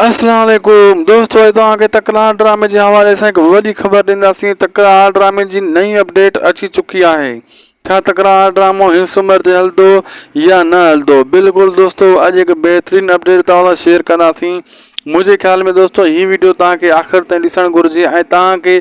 اسلام عليڪم دوستو اڄ توهان کي تڪرار ڊرامي جي حوالي سان هڪ وڏي خبر ڏينداسين تڪرار ڊرامي جي نئين اپڊيٽ اچي چڪي آهي ڇا تڪرار ڊرامو هن سومر تي هلندو يا نه هلندو بلڪل دوستو اڄ هڪ بهترين اپڊيٽ توهان سان شيئر ڪنداسين منهنجي خيال ۾ دوستو هي ويڊيو توهان کي آخر تائين ڏسڻ گهرجي ۽ توهان کي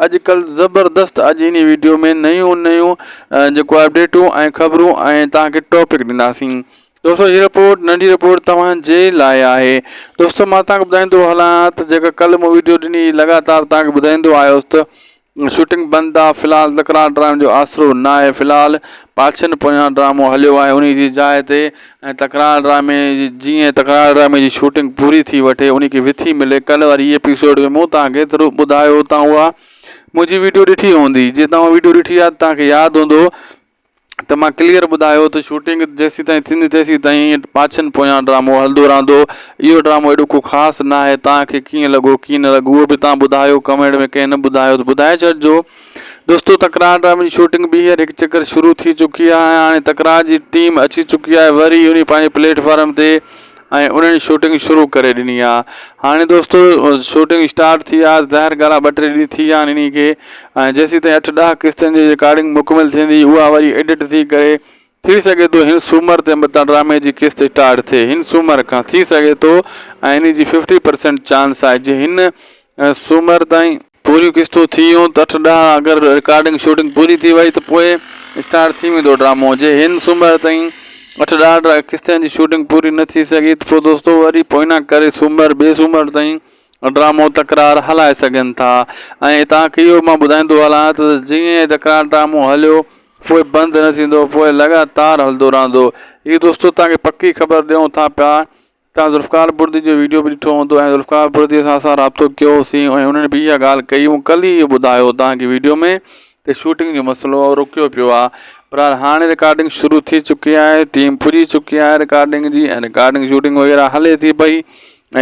اڄ ڪل زبردست اڄ انهي ويڊيو ۾ نيون نيون جيڪو اپڊيٽون ۽ خبرون ۽ توهان کي ٽاپڪ ڏينداسين دوستو هي رپورٽ ننڍي رپورٽ توهان جي لاء آهي دوستو مان توهان کي ٻڌائيندو هلان ته جيڪا ڪل مون ويڊيو ڏني لڳاتار توهان کي ٻڌائيندو آيس ته شوٽنگ بند آ في الحال تڪرار ڊرامي جو آسرو نه آهي في الحال پاڇن پويان ڊرامو هليو آهي انهي جي جاء تي ۽ تڪرار ڊرامي جي جيئن تڪرار ڊرامي جي شوٽنگ پوري ٿي وٺي انهي کي وٿي ملي ڪل واري ايپيسوڊ ۾ مون توهان کي ٿورو ٻڌايو توهان اها منهنجي ويڊيو ڏٺي هوندي جي توهان ويڊيو ڏٺي آهي توهان کي ياد هوندو ته مان ڪليئر ٻڌايو ته شوٽنگ جيسيتائين ٿيندي تيسيتائين پاڇن پويان ڊرامو هلندو رهندو اهو ڊرامو ايڏو ڪو خاص نه آهي توهان کي ڪيئن لڳو ڪيئن نه لڳو اهو به توهان ٻڌايو ڪمينٽ ۾ ڪنهن نه ٻڌايو ته ٻڌائي ڇڏجو دوستو تڪرار ڊرامي جي شوٽنگ ٻيهر هڪ چڪر شروع ٿي چڪي آهي هاڻي تڪرار جي ٽيم اچي چڪي آهي وري انهي پنهنجي پليٽ فارم تي ۽ انهن شوٽنگ شروع ڪري ڏني آ هاڻي دوستو شوٽنگ اسٽارٽ ٿي آ ظاهر ڳالهه آ ٻه ٽي ڏينهن ٿي ويا آهن انهي کي ۽ جيسين تائين اٺ ڏهه قسطن جي رڪارڊنگ مڪمل ٿيندي اها وري ايڊٽ ٿي ڪري ٿي سگهي ٿو هن سومر تي متان ڊرامي جي قسط اسٽارٽ ٿئي هن سومر کان ٿي سگهي ٿو ۽ انهي جي ففٽي پرسينٽ چانس آهي جي هن سومر تائين پوريون قسطون ٿي ويون ته اٺ ڏهه اگر رڪارڊنگ شوٽنگ پوري ٿي وئي ته پوء اسٽارٽ ٿي ويندو ڊرامو جي هن سومر تائين اٺ ڏهه قسطن جي شوٽنگ پوري نه ٿي سگهي ته پوء دوستو وري پوئنا ڪري سومر ٻئي سومر تائين ڊرامو تڪرار هلائي سگهن ٿا ۽ توهان کي اهو مان ٻڌائيندو هلان ته جيئن تڪرار ڊرامو هليو پوء بند نه ٿيندو پوء لڳاتار هلندو رهندو هي دوستو توهان کي پڪي خبر ڏيون ٿا پيا توهان ذوالفقار بڙدي جو ويڊيو به ڏٺو هوندو ۽ ذوالفقار بڙدي سان اسان رابطو ڪيو سين ۽ انهن به اها ڳالهه ڪئي مون ڪلهه ئي اهو ٻڌايو توهان کي ويڊيو ۾ ته شوٽنگ جو مسئلو رڪيو پيو آهي بهرحال هاڻي رڪارڊنگ شروع ٿي چڪي آهي ٽيم پڄي چڪي آهي رڪارڊنگ جي ۽ رڪارڊنگ شوٽنگ وغيره هلي ٿي پئي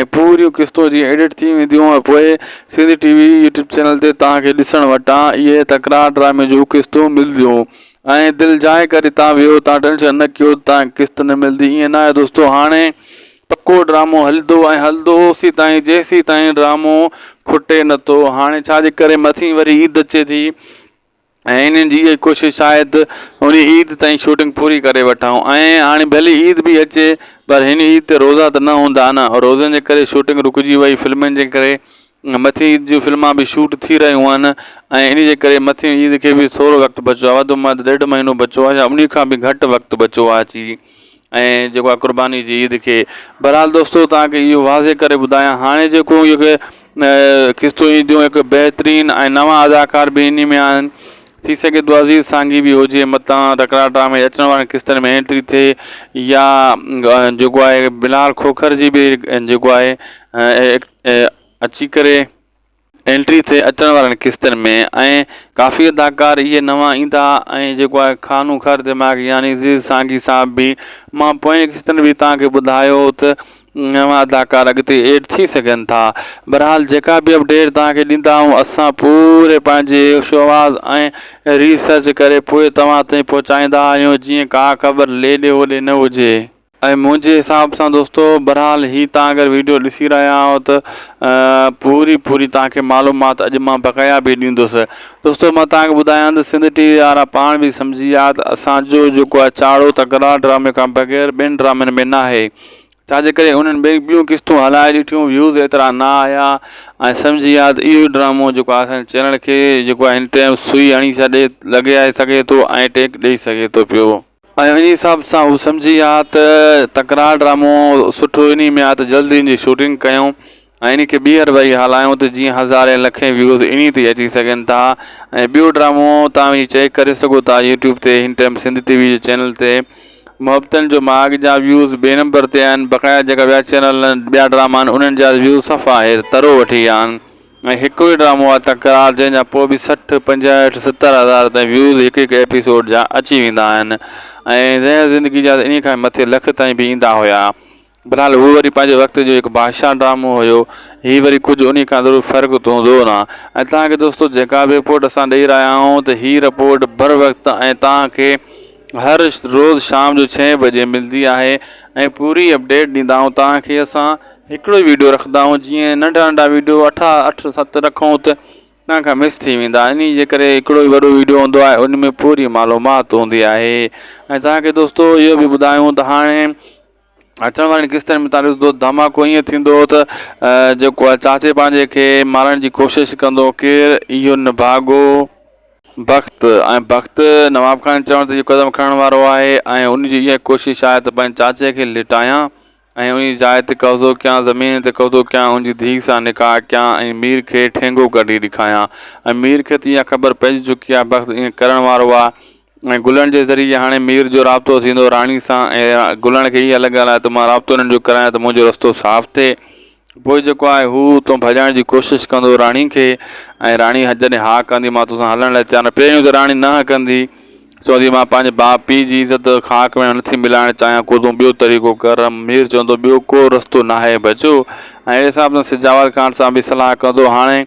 ۽ پوريون قسطون جي ايڊٽ ٿي وينديون ۽ پوء Sindhi T V YouTube channel تي توهان کي ڏسڻ وٽان اهي تڪرار ڊرامي جون قسطون ملنديون ۽ دل جاء ڪري تان ويهو تان ٽينشن نه ڪيو تان قسط نه ملدي ائين ناهي دوستو هاڻي پڪو ڊرامو هلدو ۽ هلدو اوسي تائين جيسي تائين ڊرامو کٽي نٿو هاڻي ڇا جي ڪري مٿي وري عيد اچي ٿي ۽ انهن جي اها ڪوشش آهي ته ان عيد تائين شوٽنگ پوري ڪري وٺون ۽ هاڻي ڀلي عيد به اچي پر هن عيد تي روزا ته نه هوندا نه روزن جي ڪري شوٽنگ رڪجي وئي فلمن جي ڪري مٿين عيد جون فلمان به شوٽ ٿي رهيون آهن ۽ انهي جي ڪري مٿين عيد کي به ٿورو وقت بچيو آهي وڌ ۾ وڌ ڏيڍ مهينو بچيو آهي يا انهي کان به گهٽ وقت بچيو آهي اچي ۽ جيڪو آهي قرباني جي عيد کي بهرحال دوستو توهان کي اهو واضح ڪري ٻڌايان هاڻي جيڪو اهي قسطون اينديون هڪ بهترين ۽ نوان اداڪار به انهي ۾ آهن ٿي سگهي ٿو عزيز سانگي به هجي متان تڪرار ڊرامي اچڻ وارن قسطن ۾ انٽري ٿئي يا جيڪو آهي بلال کوکر جي به جيڪو آهي اچي ڪري انٽري ٿئي اچڻ وارن قسطن ۾ ۽ ڪافي اداڪار اهي نوان ايندا ۽ جيڪو آهي خانو خر دماغ يعني عزيز سانگي صاحب به مان پوئين قسطن به توهان کي ٻڌايو ته نوان اداڪار اڳتي ايڊ ٿي سگهن ٿا بهرحال جيڪا به اپڊيٽ توهان کي ڏيندا آهيون اسان پوري پنهنجي شواز ۽ ريسرچ ڪري پوء توهان تائين پهچائيندا آهيون جيئن ڪا خبر ليڏي هوڏي نه هجي. ۽ منهنجي حساب سان دوستو بھرحال ھي تان اگر ويڊيو ڏسي رھيا آھيو ته پوري پوري تان کي معلومات اڄ مان بقايا به ڏيندس دوستو مان تان کي ٻڌايان ته سنڌ ٽي وي وارا پاڻ به سمجھي ويا ته اسان جو جيڪو آھي چاڙھو تڪرار ڊرامي کان بغير ٻين ڊرامن ۾ ناھي ڇا جي ڪري انھن ٻين ٻيون قسطون ھلائي ڏٺيون ويوز ايترا نه آيا ۽ سمجھي ويا ته اھو ئي ڊرامو جيڪو آھي اسان جي چينل کي جيڪو آھي ھن ٽائيم سوئي ھڻي ڇڏي لڳي سگھي ٿو ۽ ٽيڪ ڏئي سگھي ٿو پيو. ۽ انهي حساب سان هو سمجهي ويا ته تڪرار ڊرامو سٺو انهي ۾ آ ته جلد ان جي شوٽنگ ڪيون ۽ انهي کي ٻيهر وري هلايون ته جيئن هزارين لکين ويوز انهي تي اچي سگهن ٿا ۽ ٻيو ڊرامو توهان وڃي چيڪ ڪري سگهو ٿا يوٽيوب تي هن ٽائيم سنڌ ٽي وي جي چينل تي محبتن جو ماڳ جا ويوز ٻئي نمبر تي آهن بقايا جيڪا ٻيا چينل ٻيا ڊراما آهن انهن جا ويوز صفا هير ترو وٺي ويا آهن. ۽ هڪ ئي ڊرامو آ تڪرار جنهن جا پوء به 60، 65، 70 هزار تائين ويوز هڪ هڪ ايپيسوڊ جا اچي ويندا آهن ۽ زهر زندگي جا ته انهي کان مٿي لک تائين به ايندا هيا. بھرحال هو وري پنهنجي وقت جو هڪ بادشاهه ڊرامو هيو هي وري ڪجهه انهي کان ضرور فرق ته هوندو نه ۽ توهان کي دوستو جيڪا به رپورٽ اسان ڏئي رهيا آهيون ته هي رپورٽ بر وقت ۽ توهان کي هر روز شام جو ڇهين بجي ملدي آهي ۽ پوري اپڊيٽ ڏيندا آهيون توهان کي اسان. هڪڙو ئي ويڊيو رکندا آهيون جيئن ننڍا ننڍا ويڊيو اٺ اٺ ست رکون ته توهان کان مس ٿي ويندا انهي جي ڪري هڪڙو ئي وڏو ويڊيو هوندو آهي ان ۾ پوري معلومات هوندي آهي ۽ توهان کي دوستو اهو به ٻڌايون ته هاڻي اچڻ وارين قسطن ۾ توهان ڏسندو ڌماڪو ائين ٿيندو ته جيڪو آهي چاچي پنهنجي کي مارڻ جي ڪوشش ڪندو ڪير اهو نڀاڳو بخت ۽ بخت نواب خان چوڻ تي اهو قدم کڻڻ وارو آهي ۽ ان جي اها ڪوشش آهي ته پنهنجي چاچي کي لٽايان ۽ انهيء جاء تي قبضو ڪيان، زمين تي قبضو ڪيان، ان جي ڌيء سان نڪاح ڪيان ۽ مير کي ٺينگو ڪڍي ڏيکايان. ۽ مير کي ته اها خبر پئجي چڪي آهي، بخت ائين ڪرڻ وارو آهي ۽ گلڻ جي ذريعي هاڻي مير جو رابطو ٿيندو راڻي سان ۽ گلڻ کي اها لڳل آهي ته مان رابطو انهن جو ڪرايان ته منهنجو رستو صاف ٿئي. پوء جيڪو آهي هو اتان ڀڄائڻ جي ڪوشش ڪندو راڻي کي ۽ راڻي جڏهن ها ڪندي مان توسان هلڻ لاء تيار آهيان. پهريون ته راڻي نه ڪندي. چوندي مان پنهنجي ڀاء پيء جي عزت خاڪ ۾ نٿي ملائڻ چاهيان ڪو تون ٻيو طريقو ڪر. مير چوندو ٻيو ڪو رستو ناهي بچو. ۽ اهڙي حساب سان سجاول خان سان به صلاح ڪندو. هاڻي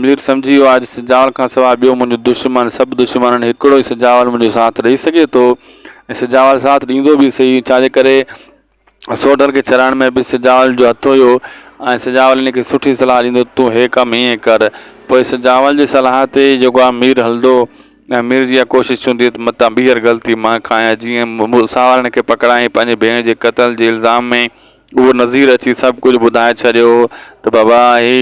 مير سمجهي ويو آهي ته سجاول کان سواء ٻيو منهنجو دشمن سڀ دشمنن هڪڙو ئي سجاول منهنجو ساٿ ڏئي سگهي ٿو ۽ سجاول ساٿ ڏيندو به سهي ڇا جي ڪري سوڍل کي ڇڏائڻ ۾ به سجاول جو هٿ هيو ۽ سجاول هن کي سٺي صلاح ڏيندو تون هي ڪم هيئن ڪر. پوء سجاول جي صلاح تي جيڪو آهي مير هلندو ۽ مير جي اها ڪوشش هوندي ته متان ٻيهر غلطي مان کانئس جيئن ساهوارن کي پڪڙائين پنهنجي ڀيڻ جي قتل جي الزام ۾ اهو نذير اچي سڀ ڪجهه ٻڌائي ڇڏيو ته بابا هي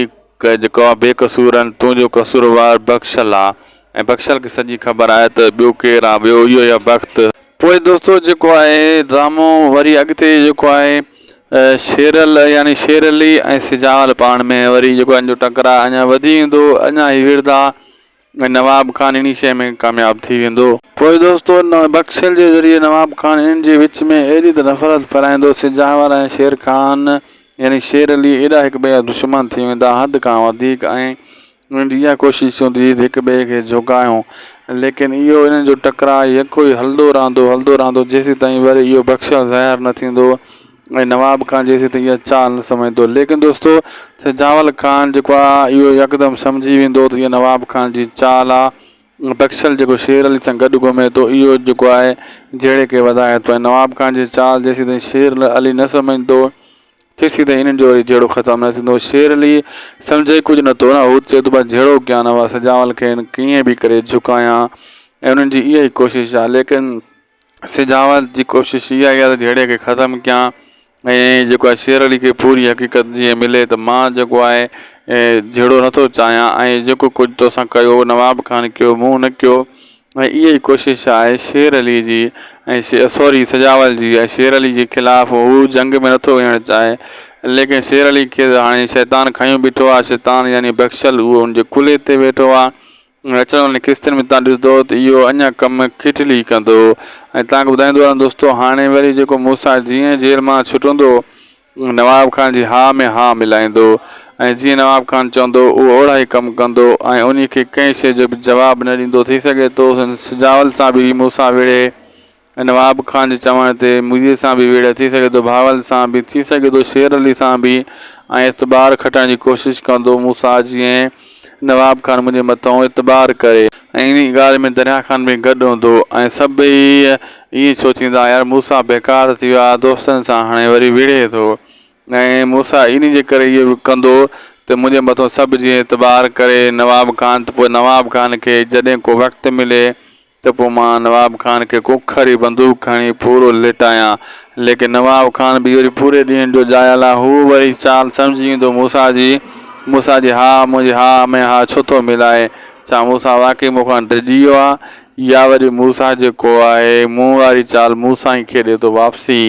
جيڪو آهي بي قصور آهن تنهنجو قصوروار بخشل آ ۽ بخشل کي سڄي خبر آهي ته ٻيو ڪير آ ٻيو اهو ئي آ بخت. پوء دوستو جيڪو آهي ڊرامو وري اڳتي جيڪو آهي شيرل يعني شير علي ۽ سجاول پاڻ ۾ وري جيڪو ان جو ٽڪراء اڃا وڌي ويندو اڃا هي وڙهندا ۽ نواب خان انهي شيء ۾ ڪامياب ٿي ويندو. پوء دوستو بخشل جي ذريعي نواب خان انهن جي وچ ۾ ايڏي ته نفرت ڦهلائيندو سجاول ۽ شير خان يعني شير علي ايڏا هڪ ٻئي جا دشمن ٿي ويندا حد کان وڌيڪ ۽ انهن جي اها ڪوشش هوندي هئي ته هڪ ٻئي کي جهڪايون، ليڪن اهو انهن جو ٽڪراء يڪو ئي هلندو رهندو، هلندو رهندو، جيسيتائين وري اهو بخشل ظاهر نه ٿيندو ۽ نواب خان جيسيتائين اها چال نه سمجهندو. ليڪن دوستو سجاول خان جيڪو آهي اهو يڪدم سمجهي ويندو ته اها نواب خان جي چال آهي ۽ بخشل جيڪو شير علي سان گڏ گهمي ٿو اهو جيڪو آهي جهيڙي کي وڌائي ٿو ۽ نواب خان جي چال جيسيتائين شير علي نه سمجهندو تيسين تائين انهن جو وري جهيڙو ختم نه ٿيندو. شير علي سمجهي ڪجهه نه ٿو نه هو چئي ٿو بس جهيڙو ڪيان نه وا سجاول کي ڪيئن به ڪري جهڪايان ۽ انهن جي اها ئي ڪوشش آهي ليڪن سجاول جي ڪوشش اها ئي آهي ته جهيڙي کي ختم ڪيان ۽ جيڪو آهي شير علي کي پوري حقيقت جيئن ملي ته مان جيڪو آهي جهيڙو نٿو چاهيان ۽ جيڪو ڪجهه توسان ڪيو نواب خان ڪيو مون نه ڪيو ۽ اها ئي ڪوشش آهي شير علي جي ۽ سوري سجاول جي ۽ شير علي جي خلاف هو جنگ ۾ نٿو وڃڻ چاهي ليڪن شير علي کي ته هاڻي شيطان کنيو بيٺو آهي شيطان يعني بخشل اهو ان جي ڪلهي تي ويٺو آهي ۽ اچڻ وارين قسطن ۾ تان ڏسندو ته اهو اڃا ڪم کٽلي ڪندو ۽ تان کي ٻڌائيندو هلان دوستو هاڻي وري جيڪو موسيٰ جيئن جيل مان ڇٽندو نواب خان جي ها ۾ ها ملائيندو ۽ جيئن نواب خان چوندو اهو اوڙا ئي ڪم ڪندو ۽ انهي کي ڪنهن شيء جو به جواب نه ڏيندو ٿي سگهي ٿو سجاول سان به مون سان وڙهي ۽ نواب خان جي چوڻ تي مجيد سان به وڙهي ٿي سگهي ٿو بهاول سان به ٿي سگهي ٿو شير علي سان به ۽ اعتبار کٽڻ جي ڪوشش ڪندو مون سان جيئن نواب خان منهنجي مٿئون اعتبار ڪري. ۽ انهيء ڳالهه ۾ دريا خان به گڏ هوندو ۽ سڀئي ائين سوچيندا يار موسيٰ بيڪار ٿي ويو آهي دوستن سان هاڻي وري وڙهي ٿو ۽ موسيٰ انهي جي ڪري اهو ڪندو ته منهنجي مٿئون سڀ جيئن اعتبار ڪري نواب خان ته پوء نواب خان کي جڏهن ڪو وقت ملي ته پوء مان نواب خان کي کوکري بندوق کڻي پورو ليٽايان. ليڪن نواب خان به وري پوري ڏينهن جو ڄايل آ. هو وري چال سمجهي ايندو موسيٰ جي. موسيٰ جي ها منهنجي ها ۾ ها ڇو ٿو ملائي؟ ڇا موسيٰ واقعي مون کان ڊڄي ويو آ؟ يا وري موسيٰ جيڪو آهي مون واري چال مون سان ئي کيڏي ٿو واپسي.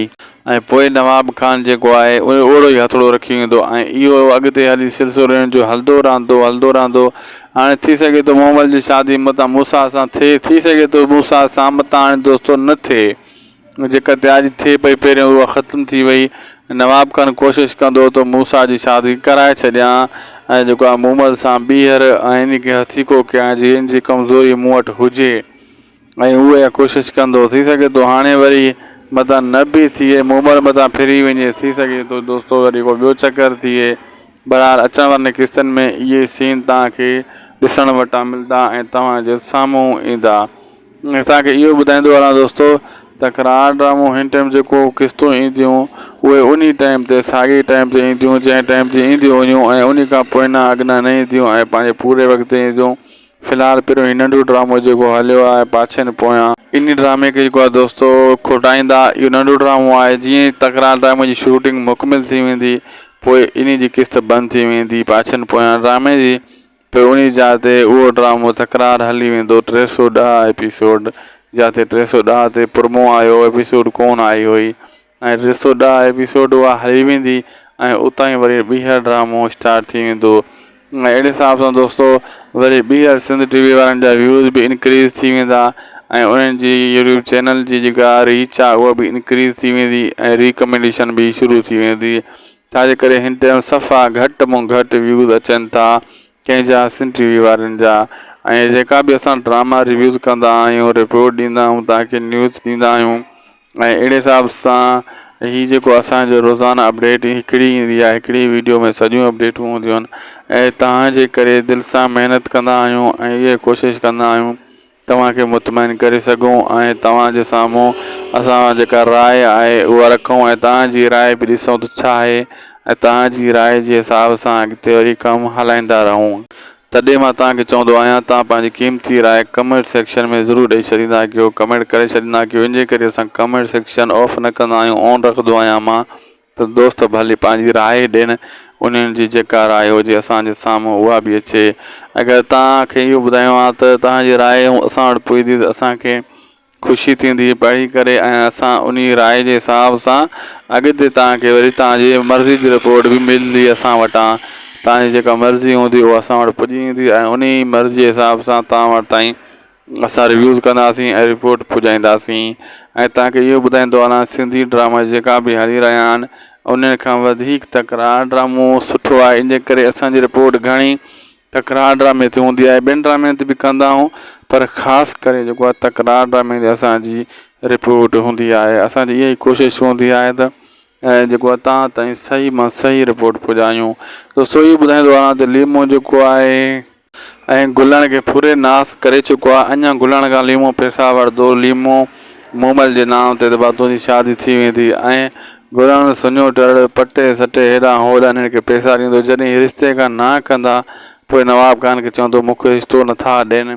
۽ پوء نواب خان جيڪو آهي اهو اوڙو ئي هٿڙو رکي ويندو ۽ اهو اڳتي هلي سلسلو انهن جو هلندو رهندو هلندو رهندو هاڻي ٿي سگهي ٿو مومل جي شادي متان موسيٰ سان ٿئي ٿي سگهي ٿو موسيٰ سان متان هاڻي دوستو نه ٿئي جيڪا تياري ٿئي پئي پهريون اها ختم ٿي وئي نواب خان ڪوشش ڪندو ته موسيٰ جي شادي ڪرائي ڇڏيان ۽ جيڪو آهي مومل سان ٻيهر ۽ ان کي هٿيڪو ڪيان جي ان جي ڪمزوري مون وٽ هجي ۽ هو اها ڪوشش ڪندو. ٿي سگهي ٿو هاڻي وري متان نه به ٿئي، مومل متان ڦري وڃي، ٿي سگهي ٿو دوستو وري ڪو ٻيو چڪر ٿئي. بهرحال اچڻ وارين قسطن ۾ اهي سين توهان کي ڏسڻ وٽان ملدا ۽ توهان جي سامهون ايندا. ۽ توهان کي اهو ٻڌائيندو هلان دوستو تڪرار ڊرامو هن ٽائيم جيڪو قسطون اينديون اهي انهي ٽائيم تي ساڳي ٽائيم تي اينديون جنهن ٽائيم تي اينديون هيون ۽ انهي کان پوئنا اڳنا نه اينديون ۽ پنهنجي پوري وقت تي اينديون في الحال پهريون هي ننڍو ڊرامو جيڪو هليو آهي پاڇين پويان انهي ڊرامي کي جيڪو آهي دوستو کوٽائيندا اهو ننڍو ڊرامو آهي جيئن ئي تڪرار ڊرامي جي شوٽنگ مڪمل ٿي ويندي پوء انهي جي قسط بند ٿي ويندي پاڇين پويان ڊرامي جي پوء انهي جاء تي اهو ڊرامو تڪرار هلي ويندو 310 ايپيسوڊ جاتي 310 تي پرمو آيو ايپيسوڊ ڪون آئي هئي ۽ 310 ايپيسوڊ اها هلي ويندي ۽ اتان ئي وري ٻيهر ڊرامو اسٽارٽ ٿي ويندو ۽ اهڙي حساب سان دوستو وري ٻيهر سنڌ ٽي وي وارن جا ويوز به انڪريز ٿي ويندا ۽ انهن جي يوٽيوب چينل جي جيڪا ريچ آهي اها به انڪريز ٿي ويندي ۽ ريڪمينڊيشن به شروع ٿي ويندي ڇاجي ڪري هن ٽائيم صفا گهٽ مون گهٽ ويوز اچن ٿا ڪنهن جا سنڌ ٽي وي وارن جا ۽ جيڪا به اسان ڊراما ريويوز ڪندا آهيون رپورٽ ڏيندا آهيون توهان کي نيوز ڏيندا آهيون ۽ اهڙي حساب سان هي جيڪو اسانجو روزانه اپڊيٽ هڪڙي ايندي آهي هڪڙي ويڊيو ۾ سڄيون اپڊيٽون هونديون آهن ۽ توهان جي ڪري دل سان محنت ڪندا آهيون ۽ اهي ڪوشش ڪندا آهيون توهان کي مطمئن ڪري سگهون ۽ توهان جي سامهون اسان جيڪا راء آهي اها رکون ۽ توهان جي راء به ڏسون ته ڇا آهي ۽ توهان جي راء جي حساب سان اڳتي وري ڪم هلائيندا رهون. تڏهن مان توهان کي چوندو آهيان توهان پنهنجي قيمتي راء ڪمينٽ سيڪشن ۾ ضرور ڏئي ڇڏيندا ڪيو ڪمينٽ ڪري ڇڏيندا ڪيو ان جي ڪري اسان ڪمينٽ سيڪشن آف نه ڪندا آهيون آن رکندو آهيان مان ته دوست ڀلي پنهنجي راء ڏين انهن جي جيڪا راء هجي اسان جي سامهون اها به اچي اگر توهان کي اهو ٻڌايو آهي ته توهان جي راء اسان وٽ پڄندي ته اسان کي خوشي ٿيندي پڙهي ڪري ۽ اسان انهي راء جي حساب سان اڳتي توهان کي وري توهان جي مرضي جي رپورٽ به ملندي اسان وٽان توهان جي جيڪا مرضي هوندي اها اسان وٽ پڄي ويندي ۽ انهي مرضي جي حساب سان توهان وٽ تائين اسان ريويوز ڪنداسين ۽ رپورٽ پڄائينداسين ۽ توهان کي اهو ٻڌائيندو هلان سنڌي ڊراما جيڪا به هلي رهيا آهن انهن کان وڌيڪ تڪرار ڊرامو سٺو آهي ان جي ڪري اسان جي رپورٽ گهڻي تڪرار ڊرامي تي هوندي آهي ٻين ڊرامن تي به ڪندا آهيون پر خاص ڪري جيڪو آهي تڪرار ڊرامي تي اسان جي رپورٽ هوندي آهي اسان جي اها ئي ڪوشش هوندي آهي ته ۽ جيڪو آهي توهان تائين صحيح مان صحيح رپورٽ پڄايون دوستو اهو ٻڌائيندو هلان ته ليمو جيڪو آهي ۽ گلڻ کي ڦري ناس ڪري چڪو آهي اڃا گلڻ کان ليمو پئسا وٺندو ليمو مومل جي نانء تي ته با تنهنجي شادي ٿي ويندي ۽ گلڻ سڃو ٽرڙ پٽي سٽي هيڏانهن هوڏانهن هنن کي پئسا ڏيندو جڏهن هي رشتي کان نانء ڪندا پوء نواب خان کي چوندو مون کي رشتو نٿا ڏين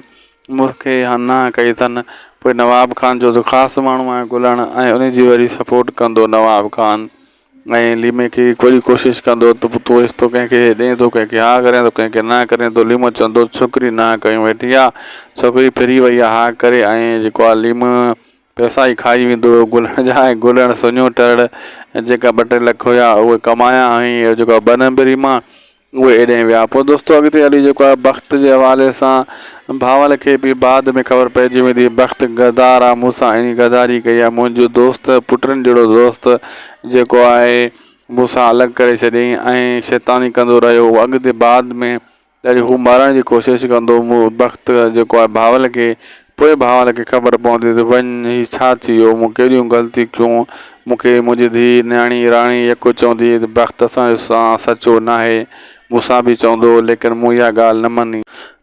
مون کي اها نانء ڪئي اٿن پوء نواب خان جو ته خاص ماڻهو آهي گلڻ ۽ ان جي وري سپورٽ ڪندو نواب خان ۽ ليمي کي ڪوئي ڪوشش ڪندو ته پوء تون رشتو ڪنهن کي ڏئين ٿو ڪنهن کي ها ڪرين ٿو ڪنهن کي نه ڪرين ٿو ليمو چوندو ڇوڪري نه ڪيون ويٺي آ ڇوڪري ڦري وئي آ ها ڪري ۽ جيڪو آ ليمو پئسا ئي کائي ويندو هو گلڻ جا ۽ گلڻ سڃو ٽرڙ جيڪا ٻه ٽي لک هيا اهي ڪمايا هئائين جيڪو آ ٻه نمبري مان اهي ايڏانهن ويا. پوء دوستو اڳتي هلي جيڪو آهي بخت جي حوالي سان بهاول کي به بعد ۾ خبر پئجي ويندي بخت غدار آ مون سان اهڙي غداري ڪئي آ منهنجو دوست پٽن جهڙو دوست جيڪو آهي مون سان الڳ ڪري ڇڏيائين ۽ شيطاني ڪندو رهيو اڳتي بعد ۾ جڏهن هو مارڻ جي ڪوشش ڪندو مون بخت جيڪو آهي بهاول کي پوء ڀانور کي خبر پوندي ته وڃ هي ڇا ٿي ويو، مون ڪيڏيون غلطيون ڪيون، مون کي منهنجي ڌيء نياڻي راڻي يڪو چوندي هئي ته بخت اسان سان سچو ناهي، مون سان به چوندو هو، ليڪن مون اها ڳالهه نه مڃي.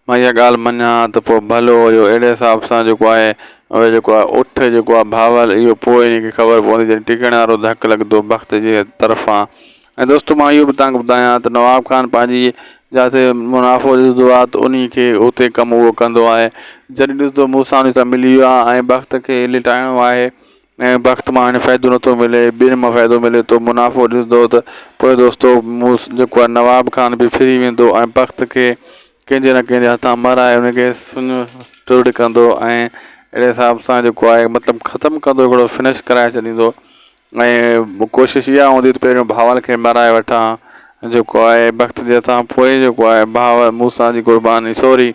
مان اها ڳالهه مڃان ها ته پوء ڀلو هيو. اهڙي حساب سان جيڪو آهي اهو جيڪو آهي اٺ جيڪو آهي ڀانور اهو پوء انهي کي خبر پوندي جڏهن ٽڪڻ وارو ڌڪ لڳندو بخت جي طرفان. ۽ دوستو مان اهو به توهان کي ٻڌايان ته نواب خان پنهنجي جاتي منافعو ڏسندو آهي ته انهي کي اتي ڪم اهو ڪندو آهي جڏهن ڏسندو مون سان سان ملي ويو آهي ۽ بخت کي لٽائڻو آهي ۽ بخت مان هاڻي فائدو نٿو ملي ٻين مان فائدو ملي ٿو منافعو ڏسندو ته پوء دوستو مون جيڪو آهي نواب خان به ڦري ويندو ۽ بخت کي ڪنهن جي نه ڪنهن جي هٿان مرائي ان کي سڃ ٽرڙ ڪندو ۽ اهڙي حساب سان جيڪو آهي مطلب ختم ڪندو هڪڙو فنش ڪرائي ڇڏيندو ۽ ڪوشش اها هوندي ته پهريون ڀاور کي مرائي وٺان جيڪو آهي بخت جي هٿان پوء جيڪو آهي ڀاور موسيٰ جي قرباني سوري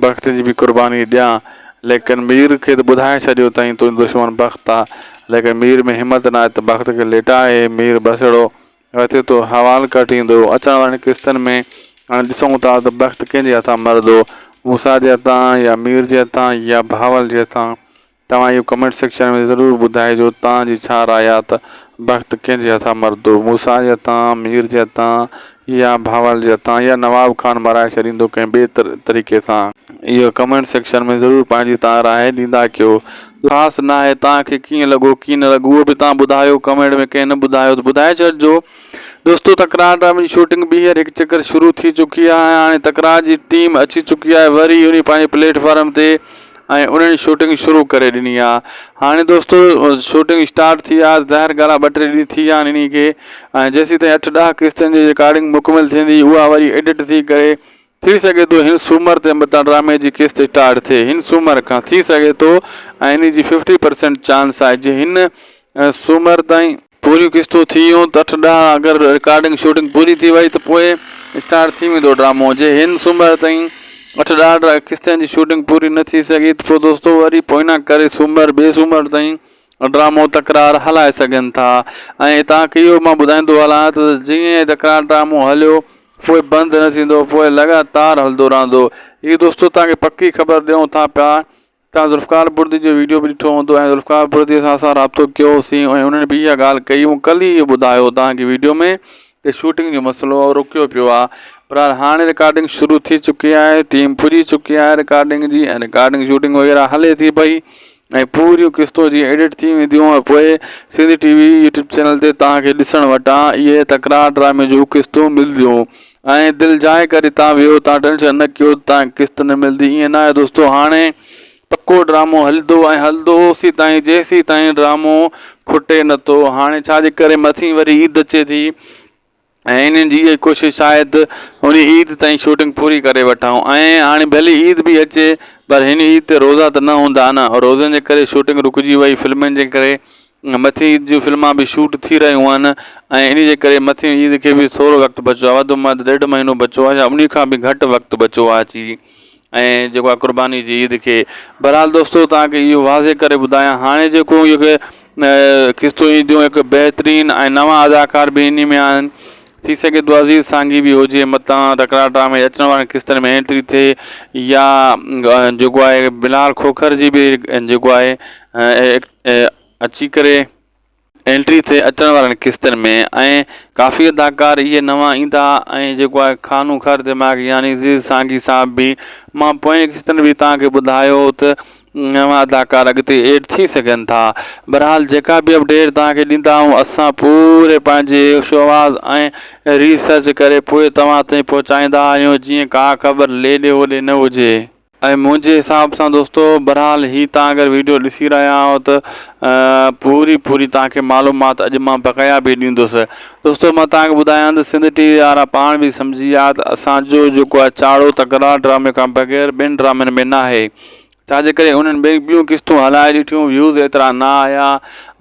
بخت جي به قرباني ڏيان ليڪن مير کي ته ٻڌائي ڇڏيو اٿائين تنهنجو دشمن بخت آ ليڪن مير ۾ همت ناهي ته بخت کي ليٽائي مير بسڙو وتي ٿو حوال ڪٽيندو اچڻ وارين قسطن ۾ هاڻي ڏسون ٿا ته بخت ڪنهن جي هٿان مرندو موسيٰ جي هٿان يا مير جي هٿان يا بهاول جي هٿان توهان اهو ڪمينٽ سيڪشن ۾ ضرور ٻڌائجو توهان جي ڇا راء آ ته بخت ڪنهن جي هٿان مرندو موسيٰ جي هٿان، مير جي هٿان يا بهاول جي هٿان يا نواب خان مرائي ڇڏيندو ڪنهن ٻئي طريقي سان. اهو ڪمينٽ سيڪشن ۾ ضرور پنهنجي توهان راء ڏيندا ڪيو. خاص ناهي توهان کي ڪيئن لڳو ڪيئن نه لڳو اهو به توهان ٻڌايو ڪمينٽ ۾ ڪنهن نه ٻڌايو ته ٻڌائي ڇڏجو دوستو تڪرار ڊرامي جي شوٽنگ ٻيهر هڪ چڪر شروع ٿي چڪي آهي هاڻي تڪرار جي ٽيم اچي چڪي آهي وري انهي پنهنجي پليٽ فارم تي ۽ انهن شوٽنگ شروع ڪري ڏني آهي هاڻي دوستو شوٽنگ اسٽارٽ ٿي آهي ظاهر ڳالهه آهي ٻه ٽي ڏينهن ٿي ويا آهن انهي کي ۽ جيسين تائين اٺ ڏهه قسطن جي رڪارڊنگ مڪمل ٿيندي اها وري ايڊٽ ٿي ڪري ٿي سگهي ٿو هن سومر تي متان ڊرامي جي قسط اسٽارٽ ٿئي هن سومر کان ٿي سگهي ٿو ۽ انهي جي ففٽي پرسينٽ چانس آهي جي هن سومر تائين پوريون قسطون ٿي ويون ته اٺ ڏهه اگر رڪارڊنگ شوٽنگ پوري ٿي وئي ته پوء اسٽارٽ ٿي ويندو ڊرامو جي هن سومر تائين اٺ ڏهه قسطن جي شوٽنگ پوري نه ٿي سگهي ته پوء دوستو وري پوئنا ڪري سومر ٻئي سومر تائين ڊرامو تڪرار هلائي سگهن ٿا ۽ توهان کي اهو مان ٻڌائيندو هلان ته جيئن تڪرار ڊرامو هليو پوء بند نه ٿيندو پوء لڳاتار هلندو رهندو هي دوستو توهان کي پڪي خبر ڏيون ٿا پيا توهان ذوالفقار بردي جو ويڊيو به ڏٺو هوندو ۽ ذوالفقار بردي سان اسان رابطو ڪيو سين ۽ انهن به اها ڳالهه ڪئي مون ڪلهه ئي ٻڌايو توهان کي ويڊيو ۾ ته شوٽنگ جو مسئلو رڪيو پيو آهي بهرحال هاڻي رڪارڊنگ شروع ٿي چڪي آهي ٽيم پڄي چڪي آهي رڪارڊنگ جي ۽ رڪارڊنگ شوٽنگ وغيره هلي ٿي پئي ۽ پوريون قسطون جيئن ايڊٽ ٿي وينديون ۽ پوء Sindhi T V YouTube channel تي توهان کي ڏسڻ وٽان اهي تڪرار ڊرامي جون قسطون ملنديون ۽ دل جاء ڪري تان ويهو تان ٽينشن نه ڪيو تان قسط نه ملندي ائين نه آهي دوستو هاڻي پڪو ڊرامو هلندو ۽ هلندو اوسي تائين جيسي تائين ڊرامو کٽي نٿو هاڻي ڇا جي ڪري مٿي وري عيد اچي ٿي ۽ انهن جي اها ڪوشش آهي ته ان عيد تائين شوٽنگ پوري ڪري وٺون ۽ هاڻي ڀلي عيد به اچي پر هن عيد تي روزا ته نه هوندا نه روزن جي ڪري شوٽنگ رڪجي وئي فلمن جي ڪري مٿي عيد جون فلمان به شوٽ ٿي رهيون آهن ۽ ان جي ڪري مٿي عيد کي به ٿورو وقت بچيو آهي وڌ ۾ وڌ ڏيڍ مهينو بچيو آهي يا ان کان به گهٽ وقت بچيو آهي اچي ۽ جيڪو آهي قرباني جي عيد کي بهرحال دوستو توهان کي اهو واضح ڪري ٻڌايان هاڻي جيڪو اهو قسطون اينديون هڪ بهترين ۽ نوان اداڪار به انهي ۾ آهن ٿي سگهي ٿو عزيز سانگي به هجي متان تڪرار ڊرامي جي اچڻ وارن قسطن ۾ انٽري ٿئي يا جيڪو آهي بلال کوکر جي به جيڪو آهي اچي ڪري انٽري ٿئي اچڻ وارن قسطن ۾ ۽ ڪافي اداڪار اهي نوان ايندا ۽ جيڪو آهي خانو خر دماغ يعني عزيز سانگي صاحب به مان پوئين قسطن به توهان کي ٻڌايو ته نوان اداڪار اڳتي ايڊ ٿي سگهن ٿا بھرحال جيڪا به اپڊيٽ توهان کي ڏيندا آهيون اسان پوري پنهنجي شواز ۽ ريسرچ ڪري پوء توهان تائين پهچائيندا آهيون جيئن ڪا خبر ليڏي هوڏي نه هجي. ۽ منهنجي حساب سان دوستو بھرحال هي توهان اگر ويڊيو ڏسي رهيا آهيو ته پوري پوري توهان کي معلومات اڄ مان بقايا به ڏيندس دوستو مان توهان کي ٻڌايان ته سنڌ ٽي وي وارا پاڻ به سمجهي ويا ته اسان جو جيڪو آهي چاڙهو تڪرار ڊرامي کان بغير ٻين ڊرامن ۾ ناهي ڇا جي ڪري انهن ٻئي ٻيون قسطون هلائي ڏٺيون ويوز ايترا نه آيا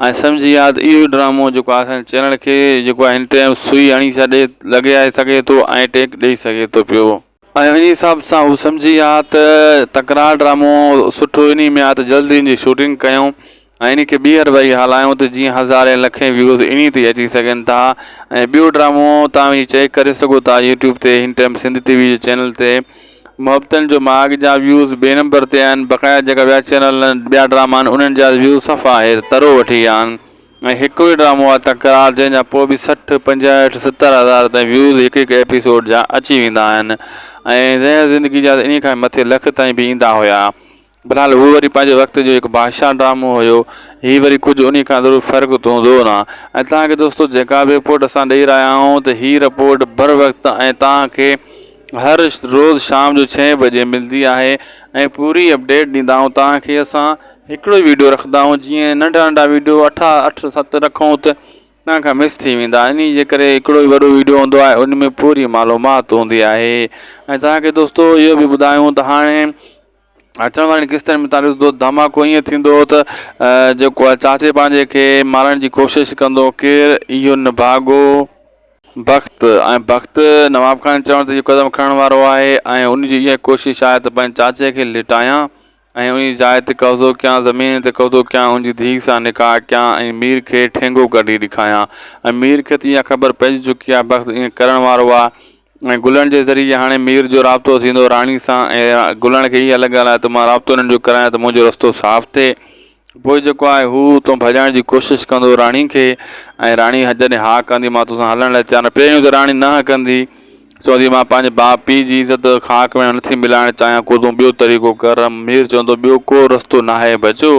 ۽ سمجهي ويا ته اهو ئي ڊرامو جيڪو آهي اسان جي چينل کي جيڪو آهي هن ٽائيم سوئي هڻي ڇڏي لڳي سگهي ٿو ۽ ٽيڪ ڏئي سگهي ٿو پيو. ۽ انهي حساب سان هو سمجهي ويا ته تڪرار ڊرامو سٺو انهي ۾ آهي ته جلد ان جي شوٽنگ ڪيون ۽ انهي کي ٻيهر وري هلايون ته جيئن هزارين لکين ويوز انهي تي اچي سگهن ٿا ۽ ٻيو ڊرامو توهان وڃي چيڪ ڪري سگهو ٿا يوٽيوب تي هن ٽائيم سنڌ ٽي وي جي چينل تي محبتن جو ماڳ جا ويوز ٻئي نمبر تي آهن بقايا جيڪا ٻيا چينل ٻيا ڊراما آهن انهن جا ويوز صفا هيٺ ترو وٺي ويا آهن ۽ هڪ ئي ڊرامو آهي تڪرار جنهن جا پوء به 60 65 70 هزار تائين ويوز هڪ هڪ ايپيسوڊ جا اچي ويندا آهن ۽ زهر زندگي جا انهي کان مٿي لک تائين به ايندا هيا بھرحال هو وري پنهنجي وقت جو هڪ بادشاهه ڊرامو هيو هي وري ڪجهه انهي کان ضرور فرق ته هوندو نه ۽ توهان کي دوستو جيڪا به رپورٽ اسان ڏئي رهيا آهيون ته هي رپورٽ بر وقت ۽ توهان کي هر روز شام جو ڇهين بجي ملدي آهي ۽ پوري اپڊيٽ ڏيندا آهيون توهان کي اسان هڪڙو ئي ويڊيو رکندا آهيون جيئن ننڍا ننڍا ويڊيو اٺ اٺ ست رکون ته توهان کان مس ٿي ويندا انهي جي ڪري هڪڙو ئي وڏو ويڊيو هوندو آهي ان ۾ پوري معلومات هوندي آهي ۽ توهان کي دوستو اهو به ٻڌايون ته هاڻي اچڻ وارين قسطن ۾ تان ڏسندو ڌماڪو ائين ٿيندو ته جيڪو آهي چاچي پنهنجي کي مارڻ جي ڪوشش ڪندو ڪير اهو نڀاڳو بخت ۽ بخت نواب خان چوڻ ته اهو قدم کڻڻ وارو آهي ۽ ان جي اها ڪوشش آهي ته پنهنجي چاچي کي لٽايان ۽ ان جي جاء تي قبضو ڪيان زمين تي قبضو ڪيان ان جي ڌيء سان نڪاح ڪيان ۽ مير کي ٺينگو ڪڍي ڏيکايان ۽ مير کي ته اها خبر پئجي چڪي آهي بخت ائين ڪرڻ وارو آهي ۽ گلڻ جي ذريعي هاڻي مير جو رابطو ٿيندو راڻي سان ۽ گلڻ کي اها لڳل آهي ته مان رابطو انهن جو ڪرايان ته منهنجو رستو صاف ٿئي پوء جيڪو آهي هو اتو ڀڄائڻ جي ڪوشش ڪندو راڻي کي ۽ راڻي جڏهن ها ڪندي مان توسان هلڻ لاء تيار آهيان پهريون ته راڻي نه ڪندي چوندي مان پنهنجي ڀاء پيء جي عزت خاڪ ۾ نٿي ملائڻ چاهيان ڪو تون ٻيو طريقو ڪر. مير چوندو ٻيو ڪو رستو ناهي بچو.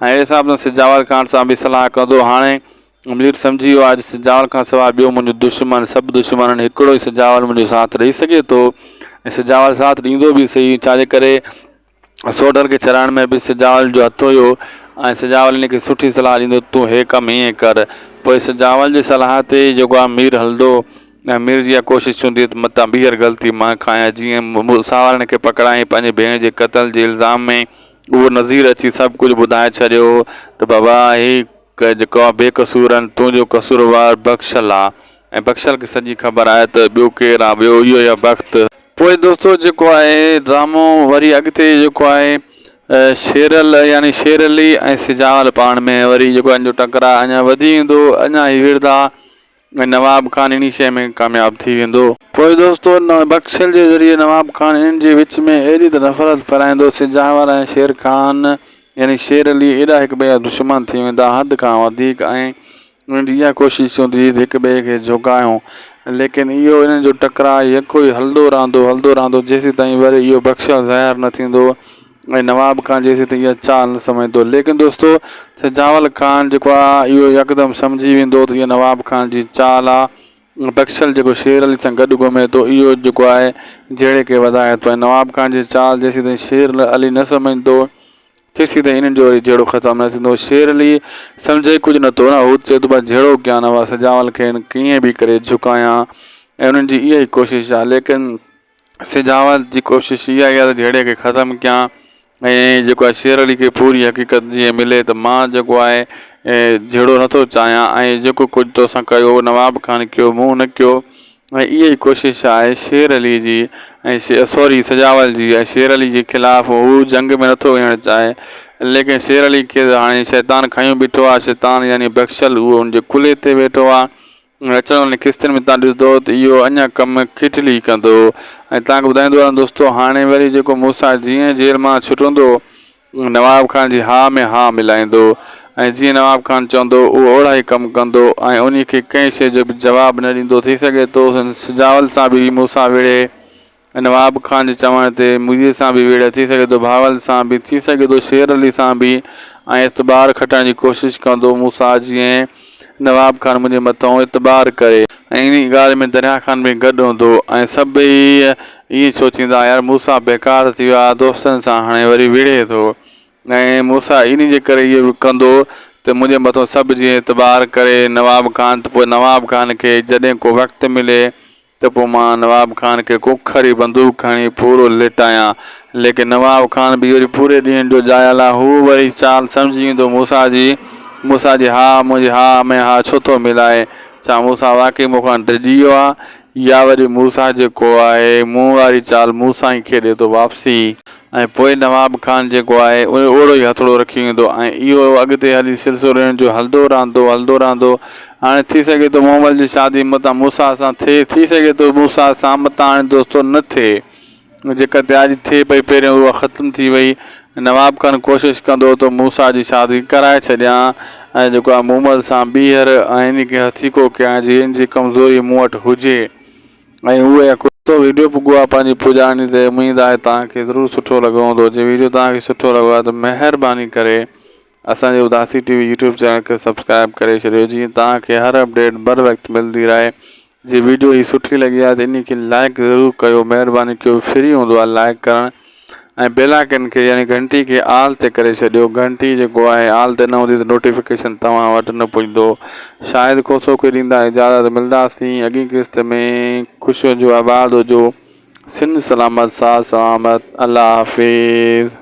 ۽ اهڙي حساب سان سجاول خان سان به صلاح ڪندو. هاڻي مير سمجهي ويو آهي ته سجاول کان سواء ٻيو منهنجو دشمن سڀ دشمنن هڪڙو ئي سجاول منهنجو ساٿ ڏئي سگهي ٿو ۽ سجاول ساٿ ڏيندو به سهي ڇا جي ڪري سوڍل کي ڇڏائڻ ۾ به سجاول جو هٿ هيو ۽ سجاول هن کي سٺي صلاح ڏيندو تون هي ڪم هيئن ڪر. پوء سجاول جي صلاح تي جيڪو آهي مير هلندو ۽ مير جي اها ڪوشش هوندي ته متان ٻيهر غلطي مان کانئس جيئن ساهوارن کي پڪڙائين پنهنجي ڀيڻ جي قتل جي الزام ۾ اهو نذير اچي سڀ ڪجهه ٻڌائي ڇڏيو ته بابا هي جيڪو آهي بي قصور آهن تنهنجو قصوروار بخشل آ ۽ بخشل کي سڄي خبر آهي ته ٻيو ڪير آ ٻيو اهو ئي آ بخت. پوء دوستو جيڪو آهي ڊرامو وري اڳتي جيڪو آهي شيرل يعني شير علي ۽ سجاول پاڻ ۾ وري جيڪو ان جو ٽڪراء اڃا وڌي ويندو اڃا هي وڙهندا ۽ نواب خان انهي شيء ۾ ڪامياب ٿي ويندو. پوء دوستو بخشل جي ذريعي نواب خان انهن جي وچ ۾ ايڏي ته نفرت ڦهلائيندو سجاول ۽ شير خان يعني شير علي ايڏا هڪ ٻئي جا دشمن ٿي ويندا حد کان وڌيڪ ۽ انهن جي اها ڪوشش هوندي هئي ته هڪ ٻئي کي جهڪايون، ليڪن اهو انهن جو ٽڪراء يڪو ئي هلندو رهندو، هلندو رهندو، جيسيتائين وري اهو بخشل ظاهر نه ٿيندو ۽ نواب خان جيسيتائين اها چال نه سمجهندو. ليڪن دوستو سجاول خان جيڪو آهي اهو يڪدم سمجهي ويندو ته اها نواب خان جي چال آهي ۽ بخشل جيڪو شير علي سان گڏ گهمي ٿو اهو جيڪو آهي جهيڙي کي وڌائي ٿو ۽ نواب خان جي چال جيسيتائين شير علي نه سمجهندو تيسين تائين انهن جو وري جهيڙو ختم نه ٿيندو. شير علي سمجهي ڪجهه نه ٿو نه هو چئي ٿو مان جهيڙو ڪيان نه وا سجاول کي ڪيئن به ڪري جهڪايان ۽ انهن جي اها ئي ڪوشش آهي ليڪن سجاول جي ڪوشش اها ئي آهي ته جهيڙي کي ختم ڪيان ۽ جيڪو آهي شير علي کي پوري حقيقت جيئن ملي ته مان جيڪو آهي جهيڙو نٿو چاهيان ۽ جيڪو ڪجهه توسان ڪيو نواب خان ڪيو مون نه ڪيو ۽ اها ئي ڪوشش آهي شير علي جي ۽ سوري سجاول جي ۽ شير علي جي خلاف هو جنگ ۾ نٿو وڃڻ چاهي ليڪن شير علي کي ته هاڻي شيطان کنيو بيٺو آهي شيطان يعني بخشل اهو ان جي ڪلهي تي ويٺو آهي ۽ اچڻ وارين قسطن ۾ تان ڏسندو ته اهو اڃا ڪم کٽلي ڪندو ۽ تان کي ٻڌائيندو هلان دوستو هاڻي وري جيڪو موسيٰ جيئن جيل مان ڇٽندو نواب خان جي ها ۾ ها ملائيندو ۽ جيئن نواب خان چوندو اهو اوڙا ئي ڪم ڪندو ۽ انهي کي ڪنهن شيء جو به جواب نه ڏيندو ٿي سگهي ٿو سجاول سان به مون سان وڙهي ۽ نواب خان جي چوڻ تي مجيد سان به وڙهي ٿي سگهي ٿو بهاول سان به ٿي سگهي ٿو شير علي سان به ۽ اعتبار کٽڻ جي ڪوشش ڪندو مون سان جيئن نواب خان منهنجي مٿئون اعتبار ڪري. ۽ انهيء ڳالهه ۾ دريا خان به گڏ هوندو ۽ سڀئي ائين سوچيندا يار موسيٰ بيڪار ٿي ويو آهي دوستن سان هاڻي وري وڙهي ٿو ۽ موسيٰ انهي جي ڪري اهو به ڪندو ته منهنجي مٿئون سڀ جيئن اعتبار ڪري نواب خان ته پوء نواب خان کي جڏهن ڪو وقت ملي ته پوء مان نواب خان کي کوکري بندوق کڻي پورو ليٽايان. ليڪن نواب خان به وري پوري ڏينهن جو ڄايل آ. هو وري چال سمجهي ويندو موسيٰ جي. موسيٰ جي ها منهنجي ها ۾ ها ڇو ٿو ملائي؟ ڇا موسيٰ واقعي مون کان ڊڄي ويو آ؟ يا وري موسيٰ جيڪو آهي مون واري چال مون سان ئي کيڏي ٿو واپسي. ۽ پوء نواب خان جيڪو آهي اهو اوڙو ئي هٿڙو رکي ويندو ۽ اهو اڳتي هلي سلسلو انهن جو هلندو رهندو هلندو رهندو هاڻي ٿي سگهي ٿو مومل جي شادي متان موسيٰ سان ٿئي ٿي سگهي ٿو موسيٰ سان متان هاڻي دوستو نه ٿئي جيڪا تياري ٿئي پئي پهريون اها ختم ٿي وئي نواب خان ڪوشش ڪندو ته موسيٰ جي شادي ڪرائي ڇڏيان ۽ جيڪو آهي مومل سان ٻيهر ۽ ان کي هٿيڪو ڪيان جي ان جي ڪمزوري مون وٽ هجي ۽ اهي دوستو ويڊيو پڳو آ پنهنجي پڄاڻي تي اميد آهي توهان کي ضرور سٺو لڳو هوندو جي ويڊيو توهان کي سٺو لڳو آهي ته مهرباني ڪري اسان جي Udasi T V YouTube channel کي سبسڪرائب ڪري ڇڏيو جيئن توهان کي هر اپڊيٽ بر وقت ملندي رهي جي ويڊيو هي سٺي لڳي آهي ته انهي کي لائڪ ضرور ڪيو مهرباني ڪيو فري هوندو آهي لائڪ ڪرڻ ۽ بيل آئيڪن کي يعني گهنٽي کي آل تي ڪري ڇڏيو گهنٽي جيڪو آهي آل تي نه هوندي ته نوٽيفڪيشن توهان وٽ نه پڄندو شاهد کوسو کي ڏيندا اجازت ملنداسين اڳين قسط ۾ خوش هجو آباد هجو سنڌ سلامت ساٿ سلامت الله حافظ.